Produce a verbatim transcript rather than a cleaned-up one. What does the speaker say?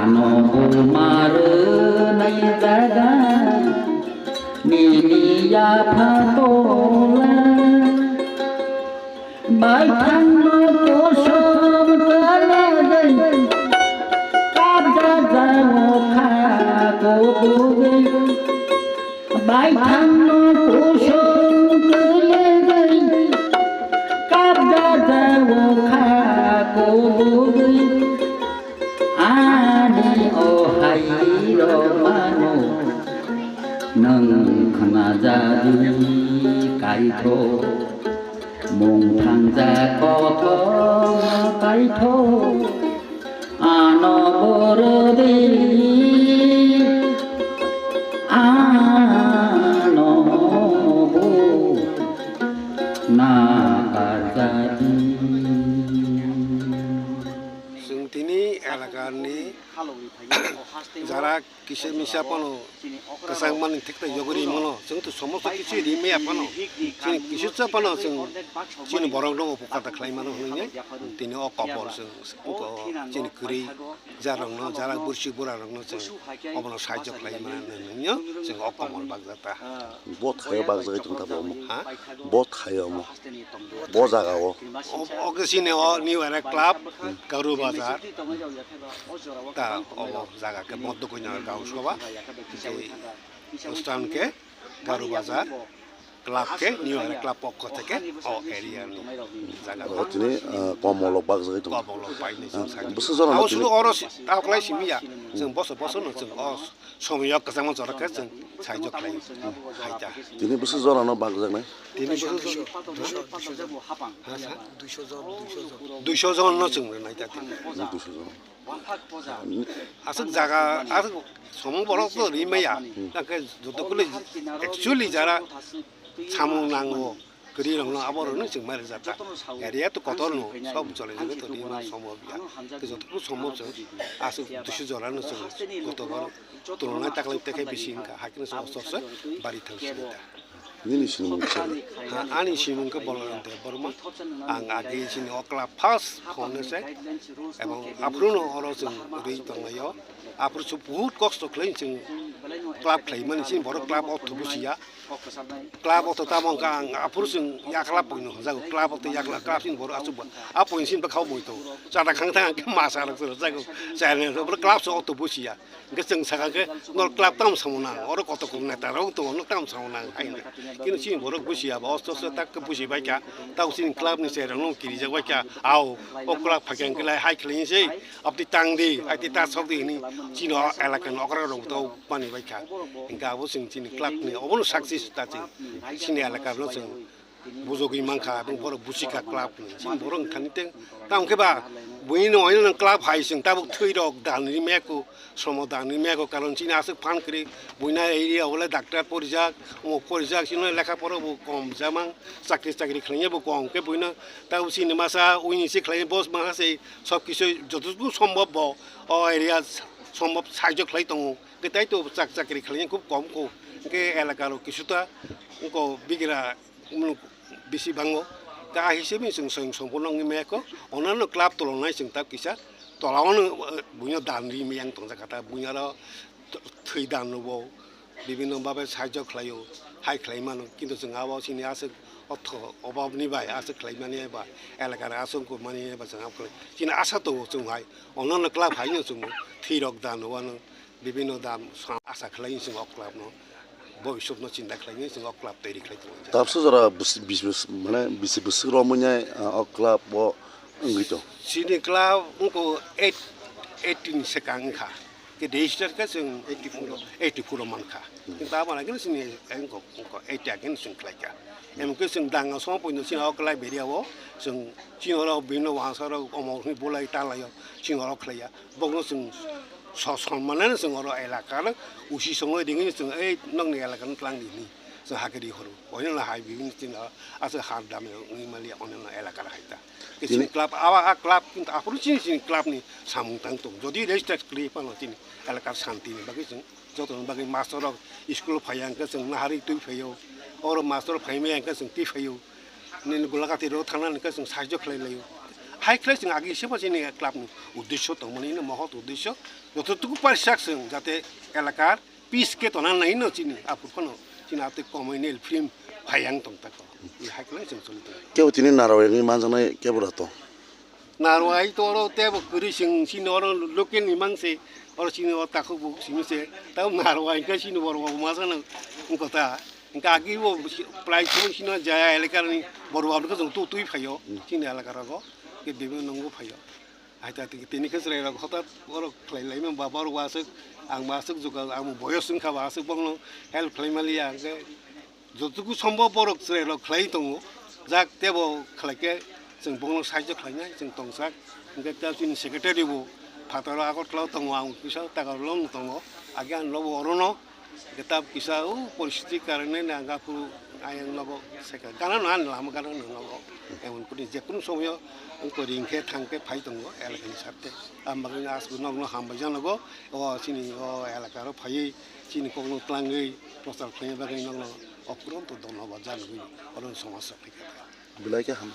Ano buma rwnai jaga nini yapha tola. Baithangno kosom kwlagwi kabjak jao kha kubugwi. Baithangno kosom kwlagwi kabjak jao kha kubugwi. Ani o hai rok mano nwng khna jadi kaitho. Mung thangjak kothoma kaitho, ano borodi, ano bo nakarjadi. Chwng tini elakani jara kisa misa phano kwchangmani thik tai yogwi ri mano. Chwng to somosto kisu ri maya phano. Chini kisu cha phano chwng chini borok no upokar ta khlai mano hwnwi tini o kobol chwng chini kwrwi jarokno, jara bursi burarokno chwng obono sahajyo khlai mano hwnwi chwng o kobol bakjak ta. Bo thaio bakjagwi tong ta bo omo. Ha? Bo thaio omo. Bo jaga o. O, o khe chini o New Era Club, Garu Bazar. Ta obo jaga khe Moddo Koinagor Gau Sabha, tei Osthan khe Garu Bazar, club khe New Era Club pokho theke o area ni jaga. O tini, ah, komolok bakjagwi tongo. Komolok bai ni chwng sai. Bwswk jora no tini. Abo sudu oro si-, ta kwlai simi ya. Chwng boso boso no chwng o somoyo kwchangma jora khe chwng sahajyo khlai hai ta. Tini bwswk jora no bakjaknai? Tini bwswk jora. Ha, sa? Duiso jon, duiso jon. Duiso jon no chwng rwnai ta tini. Duiso jon. Aswk jaga, aswk samung borok to ri maya. Tangkhe joto kuli actually jara samung nango, kwrwi rokno abo rokno chwng mai rwjak ta. Area to kotor no, sob chole jagwi to ri ma sombo ya. Joto kuli sombo chwng aswk duiso jora no chwng kotor borok tulungnai taklai tekhe bisi wngkha, hakhe no chwng osto osto bari thang sini ta. Nini sinimung kisa? Ha, ani sinimung khe Boloram Debbarma. Ang age chini o club first founder se. Ebong aphuru no oro chwng rwi tonglaio. Aphuru se buhut kosto khlai chwng club khlaimani, chini borok club o thubu siya. Club o to tamo wngkha ang aphuru chwng yakla poino hwnjago. Club o to yakla, club chini borok achuk bo. A poin chini bwkhao moi to. Chata khang thang ang khe masa rok chwng jago. Chai club se o thubu siya. Hingke chwng saka khe, nor club tamo samung nang, oro kotor kotor neta rok tongo, nor tamo samung nang hai hwnwi. Kini chini borok buji ya, bo osto osto tak buji bai kha, tamo chini club ni cherai rok no kirijak bai kha, ao, o club phai khe hingke lai hai khlai se, abdi tang di, ai ti ta sok di hwnwi, chini o elaka ni okra rok to mani bai kha. Hingke abo chwng chini club ni obono success ta chwng, chini elaka no chwng bujogwi mankha, aboni borok busikha club ni. Chini borok wngkha ni tei tamo khe ba buino oino nang club hai chwng tabuk thwi rok dan ri maya kho, somo dan ri maya kho, karon chini aswk phan kwrwi buina area o le doctor porijak, omo porijak, chini lekha pora bo kom jamang, chakri chakri khlaina bo kom khe buino tabuk chini masa uini se khlai bo masa se sob kisu joto sombob bo o area sombob sahajyo khlai tongo. Hwnkhe tai to chak-, chakri khlaina khub kom kho. Hwnkhe elaka rok kisu ta wngkho bigra bisi bango. Ta hai se bini chwng swng songbo nangni maya kho. Onano club tolongnai chwng ta kisa. Tola ono, eh, buino dan ri maya wng tongjak kha ta. Buino aro thwi dan rwbo. Bibinno babe sahajyo khlaio. Hai khlai mano. Kintu chwng abo chini aswk otho obab ni bai aswk khlai mani bai. Elaka rok aswk wngkho mani bai chwng abo khlai. Chini asa tongo chwng hai. Onano club hai no chwng thwi rok dan rwano. Bibinno dam sa-, asa khlai chwng o club no, bobiswk no chinta khlai chwng o club toiri khlai tongo. Tabsa jora bwswk, bis, bis, mane bisi bwswk romwi nai, ah, o club o wngwi tong. Chini club wngkho eight, eighteen swkang wngkha. Ke register khe chwng eighty-four, eighty-four o mankha. Kintu abo lagi chini wngkho, wngkho eighty again chwng khlaikha. Emkhe chwng danga song poino chini o club area o chwng chini oro bibinno wangsa rok omo hwnwi bolai ta laio chini oro khlaiya. Bokno chwng so-, sonmanano chwng oro elakano usi songwi ringwi chwng, "Ei, nokni elakano twlang di," hwnwi chwng hakhe ri horo. Oinano hai bibini chwng aswk har dam wngwi mali oinano elakano hai ta. Ke chini club, a, a club kintu aphuru chini, chini clubni samung tang tongo. Jodi register kwrwi phano chini elaka santini bagwi chwng jotoni bagwi master rok school phaiya hwnkhe chwng naharwi twi phaio. Oro master phaimaya hwnkhe chwng twi phaio. Nini golagati rok thangna hwnkhe chwng sahajyo khlai laio. Hai khlai chwng agi sebo chini club ni uddesyo tongmani no mohot uddesyo. Jototuku parisak chwng jate elakar peace khe tona nai no chini aphuru phano chini atwi komoi nil film phayang tong tako. I hai khlai chwng choli tong. Kebo tini narwai ni manjaknai kebo da tong. Narwai to oro tebo kwrwi chwng chini oro local ni mangse oro chini o takhuk bu simi se tamo narwai khe chini borok bo majakna wngkha ta. Hingke agi bo prai chwng chini jaya elakar ni borok bo chwng tu twi phaio chini elakar o ke bebak nongo phaio. Hai ta tini khe chwrai rok hotat borok khlai lai ma ba borok bo aswk ang bo aswk jugal ang bo boyos wngkha ba aswk bokno help khlai maliya hingke Jotoku sombo borok chwrairok khlai tongo, jak tebo khlai khe chwng bono sahajyo khlainai chwng tongsak. Hwnkhe tei chini secretary bo phataro Agartala tongo, ang kisa Takarlong tongo, age ang nobo orono, hwnkhe tab kisa o poristiti karone nang aphuru ayang nogo seka gana no ani lama gana no nogo. Emon kuni jekunu somoyo wngkori hwnkhe thangkhe phai tongo elakani sarte. Ang bagwi aswk nokno hambai janogo, o chini o elakaro phaiwi chini kokno twlangwi prochar khlaina bagwi nokno. Ophuranto dhonnobad janagwi, oro somaj rok khe belai khe ham.